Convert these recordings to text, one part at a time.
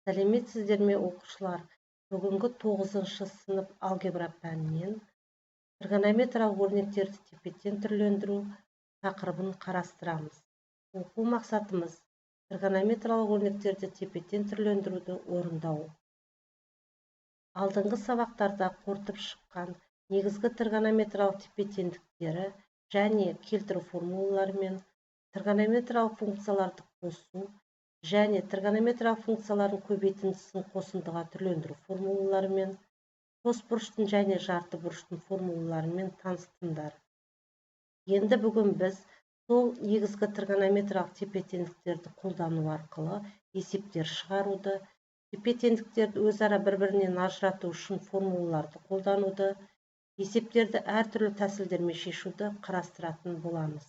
Сәлеметсіздер ме, оқушылар? Бүгінгі 9-шы сынып алгебра пәнінен тригонометриялық өрнектерді тепе-тең түрлендіру тақырыбын қарастырамыз. Оқу мақсатымыз тригонометриялық өрнектерді тепе-тең түрлендіруді орындау. Алдыңғы сабақтарда қорытып шыққан негізгі тригонометриялық тепе-теңдіктері және келтіру формулаларымен тригонометриялық функцияларды қосу және тригонометриялық функциялардың көбейтіндісін қосындыға түрлендіру формулаларымен, қос бұрыштың және жарты бұрыштың формулаларымен таныстыңдар. Енді бүгін біз сол негізгі тригонометриялық тепе-теңдіктерді қолдану арқылы есептер шығаруды, тепе-теңдіктерді өзара бір-бірінен ажырату үшін формулаларды қолдануды, есептерді әртүрлі тәсілдермен шешуді қарастыратын боламыз.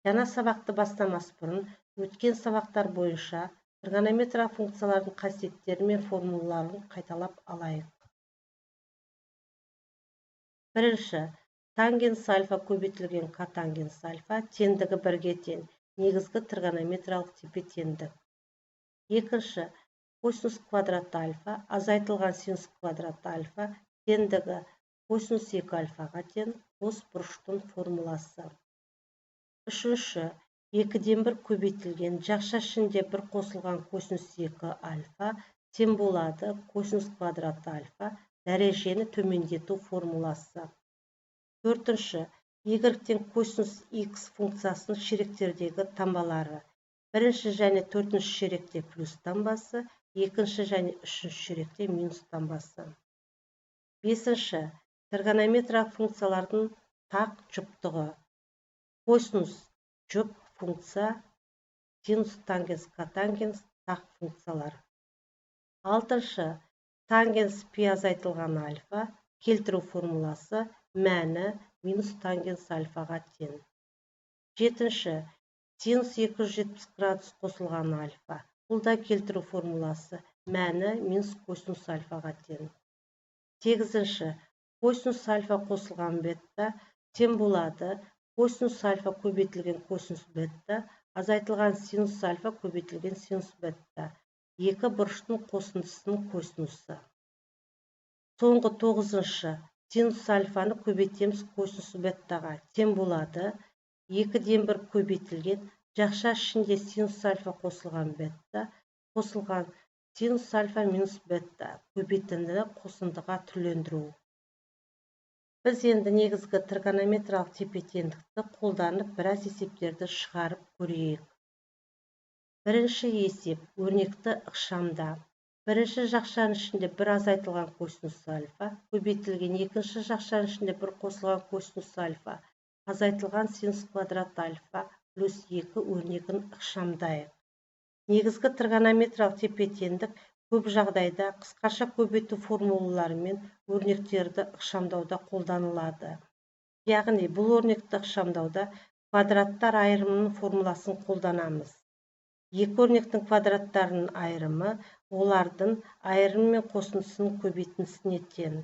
Жаңа сабақты бастамас бұрын өткен сабақтар бойынша тригонометриялық функциялардың қасиеттері мен формулаларын қайталап алайық. Бірінші, тангенс альфа көбейтілген котангенс альфа теңдігі бірге тең, негізгі тригонометриялық тепе-теңдік. Екінші, косинус квадрат альфа азайтылған синус квадрат альфа теңдігі косинус 2 альфаға тең, қос бұрыштың формуласы. Үшінші, 2-ден 1 көбейтілген жақша ішінде 1 қосылған косинус 2 альфа тең болады косинус квадрат альфа дәрежені төмендету формуласы. Төртінші, y тең косинус x функциясының ширектердегі таңбалары. Бірінші және төртінші ширекте плюс таңбасы, екінші және үшінші ширекте минус таңбасы. Бесінші, тригонометриялық функциялардың тақ жұптығы. Косинус жұп функция, синус, тангенс, котангенс тақ функциялар. Алтыншы, тангенс пи азайтылған альфа келтіру формуласы мәні минус тангенс альфаға тең. Жетінші, синус 270 градус қосылған альфа, бұл да келтіру формуласы мәні минус косинус альфаға тең. Сегізінші, косинус альфа қосылған бетта тең болады косинус альфа көбейтілген косинус бетта азайтылған синус альфа көбейтілген синус бетта, екі бұрыштың қосындысының косинусы. Соңғы тоғызыншы, синус альфаны көбейтеміз косинус беттаға тең болады 2-ден 1 көбейтілген жақша ішінде синус альфа қосылған бетта қосылған синус альфа минус бетта көбейтіндіні қосындыға түрлендіру. Біз енді негізгі тригонометриялық тепе-теңдікті қолданып біраз есептерді шығарып көрейік. Бірінші есеп, өрнекті ықшамда. Бірінші жақшаның ішінде 1 азайтылған косинус альфа көбейтілген екінші жақшаның ішінде 1 қосылған косинус альфа азайтылған синус квадрат альфа плюс 2 өрнегін ықшамдайық. Негізгі тригонометриялық тепе-теңдік көп жағдайда қысқаша көбейту формулаларымен өрнектерді ықшамдауда қолданылады. Яғни бұл өрнекті ықшамдауда квадраттар айырымының формуласын қолданамыз. Екі өрнектің квадраттарының айырымы олардың айырымы мен қосындысының көбейтіндісіне тең.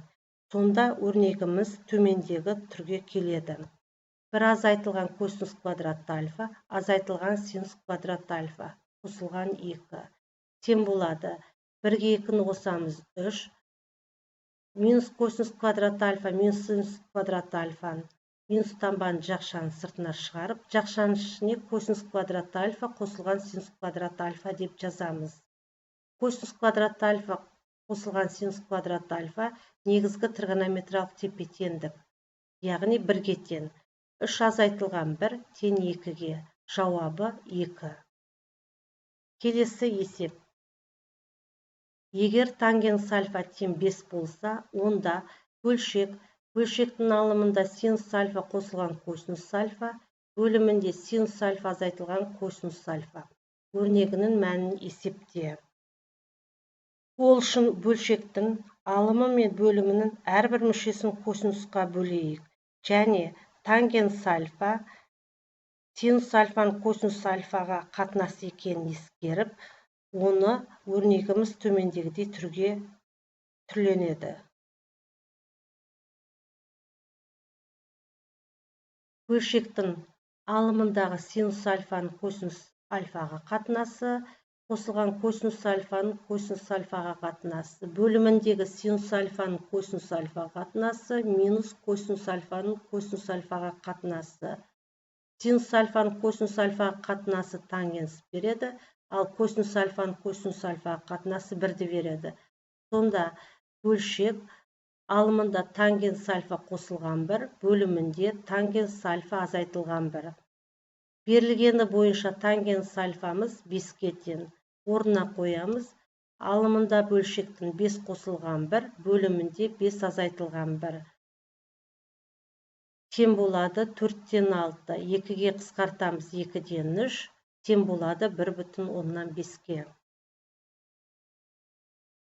Сонда өрнегіміз төмендегі түрге келеді. 1 азайтылған косинус квадрат альфа азайтылған синус квадрат альфа қосылған 2 тең болады. 1-ге 2-ні қосамыз 3, минус косинус квадрат альфа минус синус квадрат альфаны минус таңбаны жақшаның сыртына шығарып, жақшаның ішіне косинус квадрат альфа қосылған синус квадрат альфа деп жазамыз. Косинус квадрат альфа қосылған синус квадрат альфа негізгі тригонометриялық тепе-теңдік, яғни 1-ге тең. 3 азайтылған 1 тең 2-ге, жауабы 2. Келесі есеп. Егер тангенс альфа тең 5 болса, онда бөлшектің алымында синус альфа қосылған косинус альфа, бөлімінде синус альфа азайтылған косинус альфа өрнегінің мәнін есепте. Ол үшін бөлшектің алымы мен бөлімінің әрбір мүшесін косинусқа бөлейік және тангенс альфа синус альфаның косинус альфаға қатынасы екенін ескеріп, оны өрнегіміз төмендегідей түрге түрленеді. Бөлшектің алымындағы синус альфаның косинус альфаға қатынасы қосылған косинус альфаның косинус альфаға қатынасы бөліміндегі синус альфаның косинус альфаға қатынасы минус косинус альфаның косинус альфаға қатынасы. Синус альфаның косинус альфаға қатынасы тангенс береді, ал косинус альфаның косинус альфаға қатынасы 1-ді береді. Сонда бөлшек алымында тангенс альфа қосылған 1, бөлімінде тангенс альфа азайтылған 1. Берілгені бойынша тангенс альфамыз 5-ке тең. Орнына қоямыз. Алымында бөлшектің 5 қосылған 1, бөлімінде 5 азайтылған 1. Тең болады 4-тен 6, 2-ге қысқартамыз 2-ден 3, тең болады 1,5-ке.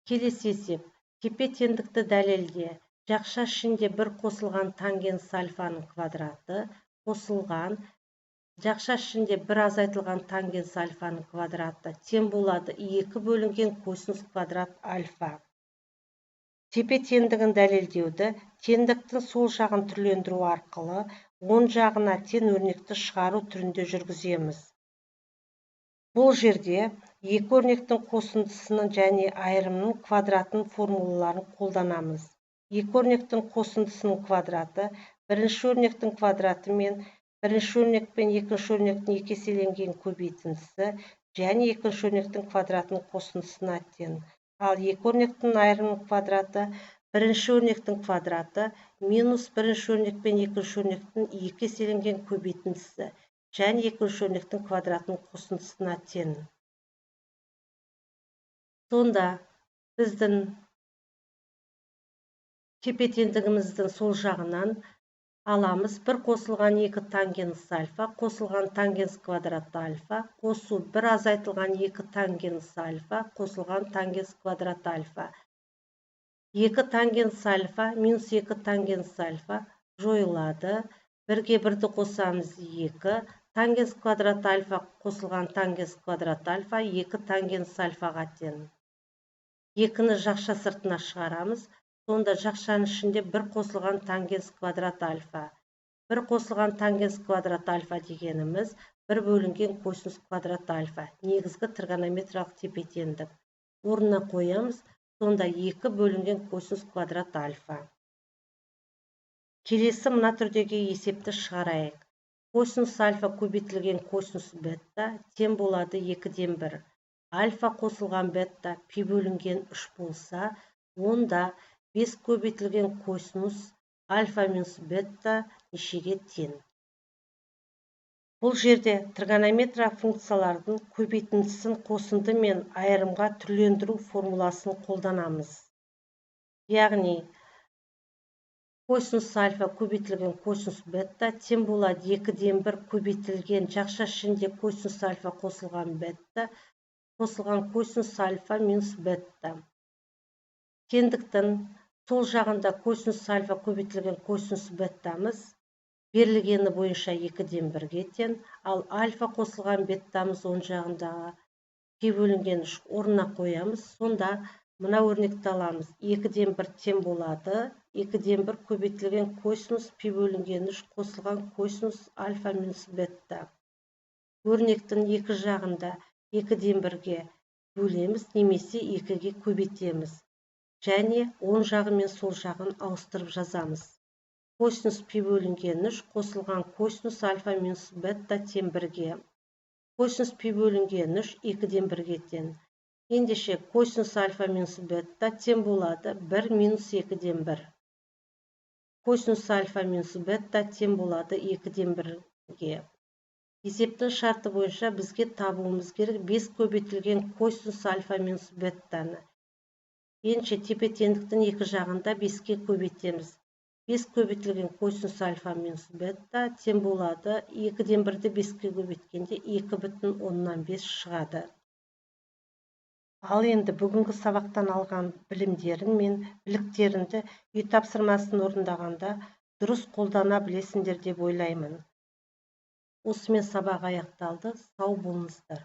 Келесі есеп. Тепе-теңдікті дәлелде. Жақша ішінде 1 қосылған тангенс альфаның квадраты қосылған жақша ішінде 1 азайтылған тангенс альфаның квадраты тең болады 2 бөлінген косинус квадрат альфа. Тепе-теңдігін дәлелдеуді теңдіктің сол жағын түрлендіру арқылы оң жағына тең өрнекті шығару түрінде жүргіземіз. Бұл жерде екі өрнектің қосындысының және айырымының квадратының формулаларын қолданамыз. Екі өрнектің қосындысының квадраты бірінші өрнектің квадраты мен бірінші өрнек пен екінші өрнектің екі еселенген көбейтіндісі және екінші өрнектің квадратының қосындысына тең. Ал екі өрнектің айырымының квадраты бірінші өрнектің квадраты минус бірінші өрнек пен екінші өрнектің екі еселенген көбейтіндісі және екінші өрнектің квадратының қосындысына тең. Сонда біздің тепе-теңдігіміздің сол жағынан аламыз 1 қосылған 2 тангенс альфа қосылған тангенс квадрат альфа қосу 1 азайтылған 2 тангенс альфа қосылған тангенс квадрат альфа. 2 тангенс альфа минус 2 тангенс альфа жойылады. 1-ге 1-ді қосамыз 2, тангенс квадрат альфа қосылған тангенс квадрат альфа 2 тангенс альфаға тең. 2-ні жақша сыртына шығарамыз. Сонда жақшаның ішінде 1 қосылған тангенс квадрат альфа. 1 қосылған тангенс квадрат альфа дегеніміз 1 бөлінген косинус квадрат альфа. Негізгі тригонометриялық тепе-теңдік. Орнына қоямыз. Сонда 2 бөлінген косинус квадрат альфа. Келесі мына түрдегі есепті шығарайық. Косинус альфа көбейтілген косинус бета тең болады 2-ден 1. Альфа қосылған бета пи бөлінген 3 болса, онда 5 көбейтілген косинус альфа минус бета нешеге тең? Бұл жерде тригонометриялық функциялардың көбейтіндісін қосынды мен айырымға түрлендіру формуласын қолданамыз. Яғни косинус альфа көбейтілген косинус бета тең болады 2-ден 1 көбейтілген жақша ішінде косинус альфа қосылған бета қосылған косинус альфа минус бета. Теңдіктің сол жағында косинус альфа көбейтілген косинус бетамыз берілгені бойынша 2-ден 1-ге тең, ал альфа қосылған бетамыз оң жағындағы пи бөлінген 3 орнына қоямыз. Сонда мына өрнекті аламыз. 2-ден 1 тең болады 2-ден 1 көбейтілген косинус пи бөлінген 3 қосылған косинус альфа минус бета. Өрнектің екі жағында 2-ден 1-ге бөлеміз немесе 2-ге көбейтеміз. Және оң жағы мен сол жағын ауыстырып жазамыз. Косинус пи бөлінген 3 қосылған косинус альфа минус бета тең 1-ге. Косинус пи бөлінген 3 2-ден 1-ге тең. Ендеше косинус альфа минус бета тең болады 1 минус 2-ден 1. Косинус альфа минус бета тең болады 2-ден 1-ге. Есептің шарты бойынша бізге табуымыз керек 5 көбейтілген косинус альфа минус бетаны. Ендеше тепе-теңдіктің екі жағында 5-ке көбейтеміз. 5 көбейтілген косинус альфа минус бета тең болады 2-ден 1-ді 5-ке көбейткенде 2,5 шығады. Ал енді бүгінгі сабақтан алған білімдерің мен біліктеріңді үй тапсырмасын орындағанда дұрыс қолдана білесіңдер деп ойлаймын. Осымен сабақ аяқталды. Сау болыңыздар.